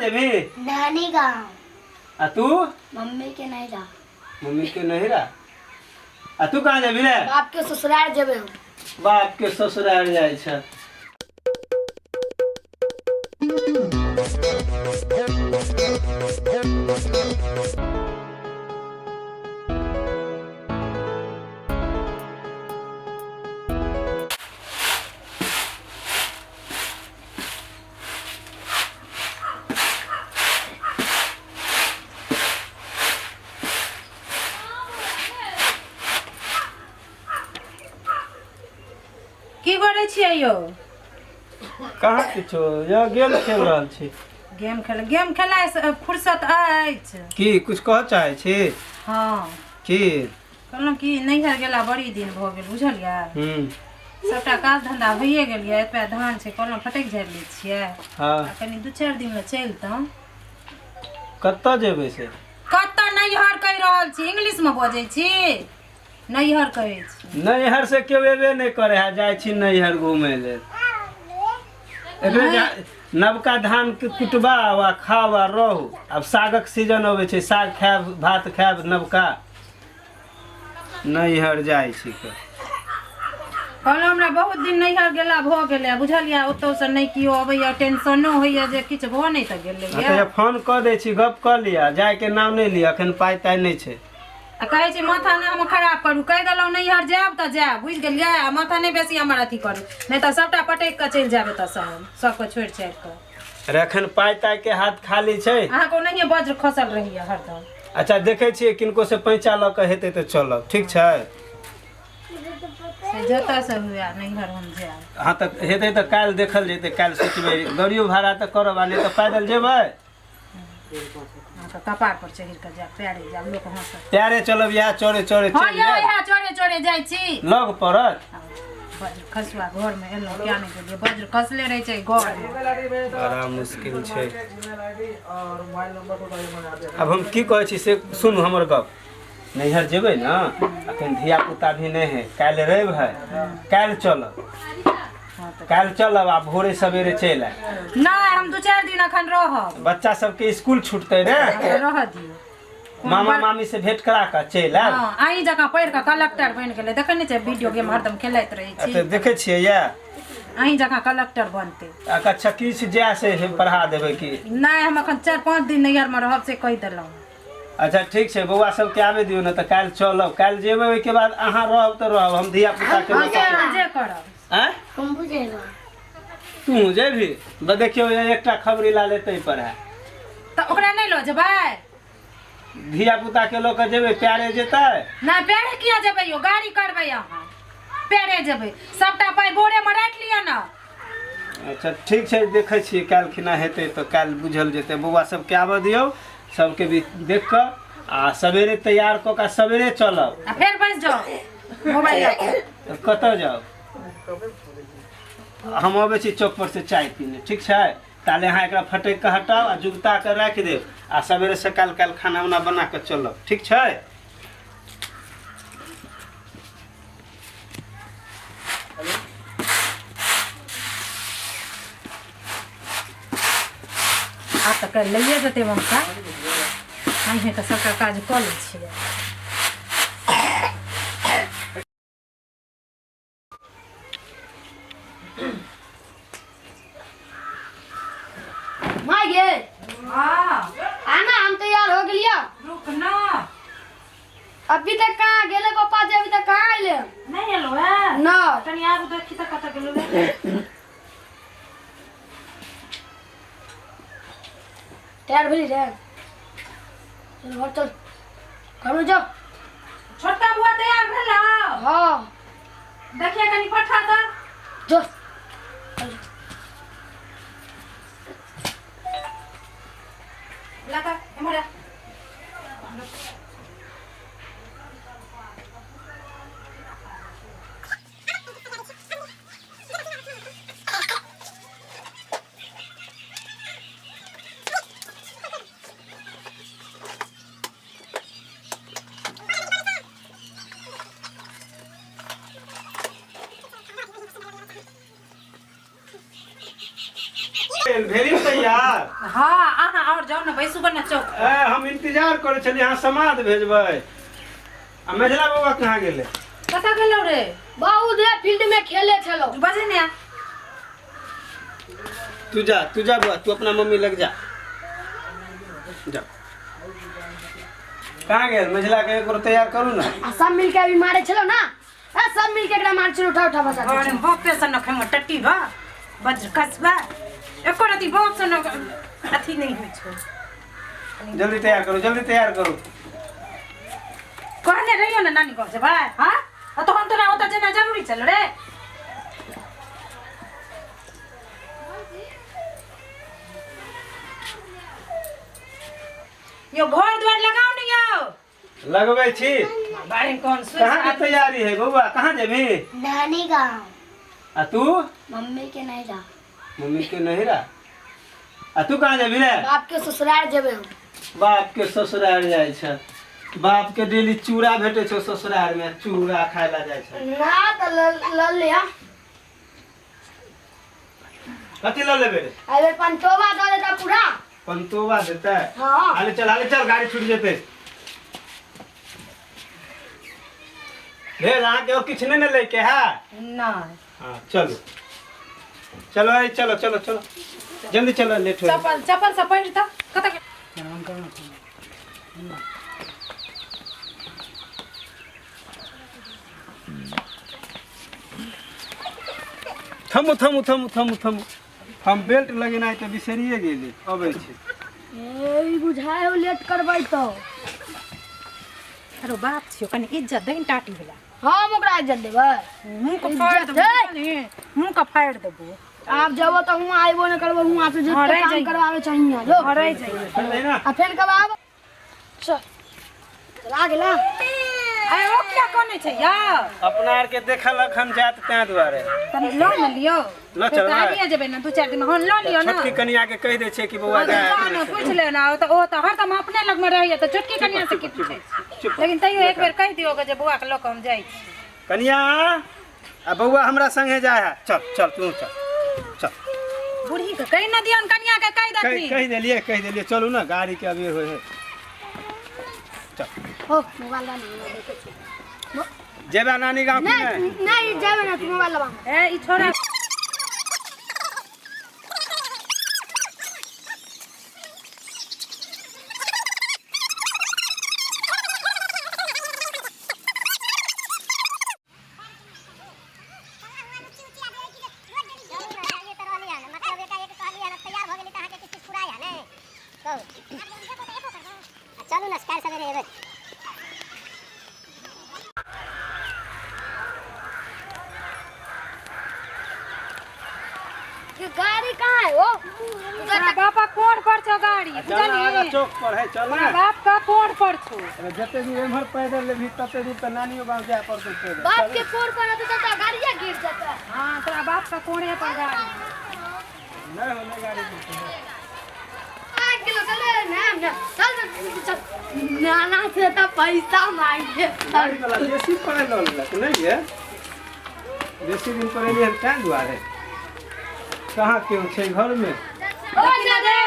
जेबही? नानी गाँव। आ तू? मम्मी के नैहरा। मम्मी के नैहरा। आ तू कहाँ जेबही रे? बाप के ससुराल जेबै हम। बाप के ससुराल जाइ छै। की करै छियै यौ? कहाँ किछो, यह गेम खेल रहल छी। गेम खेल, गेम खेलाय से फुर्सत अछि? की कुछ कहऽ चाहै छी? हँ। की? कहलहुँ कि नैहर गेला बड़ी दिन भऽ गेल, बुझलियै? हम्म। सबटा काज धंधा भइए गेल यऽ, एतबा धान छै, कहलहुँ फटकि झाड़ि लै छियै। हँ। आ कनि 2-4 दिन लए चलितहुँ। कतऽ जेबै से? कतऽ नैहर कहि रहल छी, इंग्लिशमे बजै छी, नैहर कहै छी। नैहर से केओ एबे नहि करे है, जाइ छी नैहर घूमे लेल। एकरे नवका धान के कुटबा आ खाउ आ रहू। आब सागक सीजन अबै छै, साग खायब, भात खायब, नवका। नैहर जाइ छी के कहलहुँ हमरा बहुत दिन नैहर गेला भऽ गेलै, बुझलियै? ओतहुसँ नहि केओ अबैया, टेंशनो होइया जे किछु भऽ नहि तऽ गेलैया। तऽ फोन कऽ दै छी, गप कऽ लिअ, जायके नाम नहि लिअ, एखन पाइ ताइ नहि छै। आ कहै छी माथा नहि हमर खराब करू, कहि देलहुँ नैहर जायब तऽ जायब, बुझि गेलियै? आ माथा नहि बेसी हमर अथी करू, नहि तऽ सभटा पटकि कऽ चलि जायब एतऽसँ हम, सभके छोड़ि छाड़ि कऽ। अरे एखन पाइ ताइ के हाथ खाली छै। अहाँके ओनाहिए वज्र खसल रहैया हरदम। अच्छा देखै छियै किनको से पैंचा लऽ कऽ हेतै तऽ चलब, ठीक छै? से जतऽसँ हुए नैहर हम जायब। हँ तऽ हेतै तऽ काल्हि देखल जेतै, काल्हि सोचबै, गाड़ियो भाड़ा तऽ करब, आ नहि तऽ पैदल जेबै। अहाँके कपार पर चढ़ि कऽ जायब, पैरे जायब, लोक हँसत। पैरे चलब, इएह चोरे चोरे हँ चलि यौ, जायब। इएह चोरे चोरे जाइ छी। लग पड़त। वज्र खसुआ घरमे एलहुँ, किया नहि गेलियै, वज्र खसले रहै छै घरमे। बड़ा मुश्किल छै। आब हम की कहै छी से सुनू हमर गप। नैहर जेबै ने, अखन धिया पुता भी नहि है, काल्हि रवि है, काल्हि चलब। काल्हि चलब आ भोरे सवेरे चलि आयब। नहि, हम 2-4 दिन अखन रहब। बच्चा सबके स्कूल छूटतै ने। रहऽ दियौ। मामा मामी से भेंट करा कऽ चलि आयब। हँ, अहीं जकाँ पढ़ि कऽ कलेक्टर बनि गेलै, देखै नहि छियै वीडियो गेम हरदम खेलैत रहै छी। अच्छा देखै छियै या अहीं जकाँ कलेक्टर बनतै। अच्छा किछु जाय से पढ़ा देबै की? नहि, हम अखन 4-5 दिन नैहरमे रहब से कहि देलहुँ। अच्छा ठीक छै, बौआ सबके आबे दियौ ने, तऽ काल्हि चलब। काल्हि जेबै ओहिके बाद अहाँ रहब तऽ रहब, हम धिया पुता के लऽ कऽ जे करब। आँय? हम बुझेलहुँ। तू जेबही? देखियौ एकटा खबरी ला लेतै पर है। तऽ ओकरा नहि लऽ जेबै? धिया पुता के लऽ कऽ जेबै, प्यारे जेतै? नहि, प्यारे किया जेबै यौ, गाड़ी करबै अहाँ, प्यारे जेबै। सबटा पाइ बोरे मे राखि लिअ ने। अच्छा ठीक छै, देखै छियै काल्हि खिना हेतै तऽ काल्हि बुझल जेतै। बौआ सबके आबऽ दियौ, सबके भी देख कऽ आ सवेरे तैयार कऽ कऽ सवेरे चलब। आ फेर बैस जाउ मोबाइल लऽ कऽ। तऽ कतऽ जाउ? हम अबै छी चौक पर से चाय पीने, ठीक छै? ताले अहाँ एकरा फटकि कऽ हटाउ आ जुगता कऽ राखि देब आ सवेरे सकाल काल्हि खाना उना बना कऽ चलब, ठीक छै? आब तऽ काल्हि लैए जेतै ममता, अहीँ तऽ सबटा काज कऽ लै छियै। माय गे। हाँ। आना, हम तैयार हो गेलियो। रुक ना। अभी तक कहाँ गेले पापा जी, अभी तक कहाँ आइले? नहीं एलो है ना। कनी आगू देखी तऽ कतऽ गेलो है। तैयार भेली रे? चल घर चल, घर में जाओ। छोटका बुआ तैयार भेल? हाँ। देखिए कनी पठा दऽ। जो। लगा एम्हर आ। भेली तैयार? हाँ, अहाँ और जाओ ने बैसू बना चौक। ए हम इंतजार करै छलियै अहाँ समाद भेजबै। आ मेझला बौआ कहाँ गेलै? कतऽ गेलौ रे? बहुत रे फील्ड में खेले छलो। बजे ने तू जा, तू जा बौआ, तू अपना मम्मी लग जा। जा कहाँ गेल मेझला के? एक बेर तैयार करू ना। आ सब मिल के अभी मारे छलो ना, ए सब मिल के एकरा मार छलो, उठा उठा बसा। अरे बाप रे, सन खेम टट्टी बा बज्र कसबा एको रति बाप सन अथी नहीं होइ छौ। जल्दी तैयार करू, जल्दी तैयार करू। कहने रहियो ना नानी गाँव जेबै। हाँ आ तहन तोरा ओतऽ जेना जरूरी छल रे? यो घर द्वार लगाओ नहीं आओ। लगबै छी। बारे कौन सुई कहाँ के तैयारी है बौआ? कहाँ जेबही? नानी गाँव। आ तू? मम्मी के नहीं जा। मम्मी के नहीं रहा। आ तू कहाँ जेबही रे? बाप के ससुराल जेबे हम। बाप के ससुराल जाइ छै। बाप के डेली चूड़ा भेटै छौ ससुराल में, चूड़ा खाय ला जाइ छै। ना त ल लिया। कथी ल लेबे रे? अरे पंतोबा दऽ देता पूरा। पंतोबा देतै? हाँ। हाले चल, हाले चल, गाड़ी छूट जेतै। भेल अहाँके और किछु नहि ने लैके है? नहीं। हाँ चलू चलो, अरे चलो चलो चलो जल्दी चलो, लेट हो। चप्पल चप्पल सब पहिर त कतऽ थमू थमू थमू थमू थमू, हम बेल्ट लगेनाइ तऽ बिसरिए गेली। अबै छी। ए बुझाय हो लेट करबै तो। अरे बाप छियो, कनी इज्जत दही टाटी वाला। हम ओकरा इज्जत देबै? मुंह के फाड़ देबो, मुंह के फाड़ देबो। आप जबो त हुआं आइबो न करबो, हुआं से हाँ, जते रहि काम जाइए। करवावे चाहिए जो। हाँ, रहि जाइए। ना। आ फेर कब आब? चल चला गेला। अरे ओ किया कोने छै यौ? अपना आर के देखल अखन जात तें दुआरे। तनी लऽ ने लियौ। लऽ चलबै? आबिए जेबै ने 2-4 दिन। हाँ लऽ लियौ ना। छोटकी कनिया के कहि दै छै कि बौआ जा। ना पूछ ले ना, ओ तऽ हरदम अपने लगमे रहैया तऽ छोटकी कनिया से की पूछै छी? चुप। लेकिन तैयो एक बेर कहि दियौ जे बौआ के लऽ कऽ हम जाइ छी। कनिया आ बौआ हमरा संगे जाय है। चल चल तू चल चल। बूढ़ी के कहि न दियौन, कनिया के कहि देथिन। कहि देलियै, कहि देलियै। चलू ना, गाड़ी के अबेर होइ है। चल। हो मोबाइल ला ना, देखै छी। जेबा नानी गाँव की नहीं नहीं जेबे ना, तू मोबाइल लबा। ए ई छोरा चलू ना, काल्हि सवेरे एबै। ये गाड़ी कहाँ है वो? तोरा बापा कोन पर छौ गाड़ी? चल आगा बुझलही? चौक पर है, चल तोरा ना। बाप का कोन पर छौ? अरे जते दूर एम्हर पैदल लेबही तते दूर तऽ नानियो गाँव जाय पड़तौ पैदल। बाप के कोर पर रहते तो गाड़िया गिर जाता। हाँ तोरा बाप का कोने पर गाड़ी। नहीं हो नहीं गाड़ी गिरतौ। आ गेलो, चल ना ना, चल चल चल। नाना से तो पैसा मांगे। गाड़ी वाला बेसी पाइ लऽ लेलक नहि ये? बेसी दिन पर एलियै हन तें दुआरे। कहाँ केओ छै घरमे? ओ रे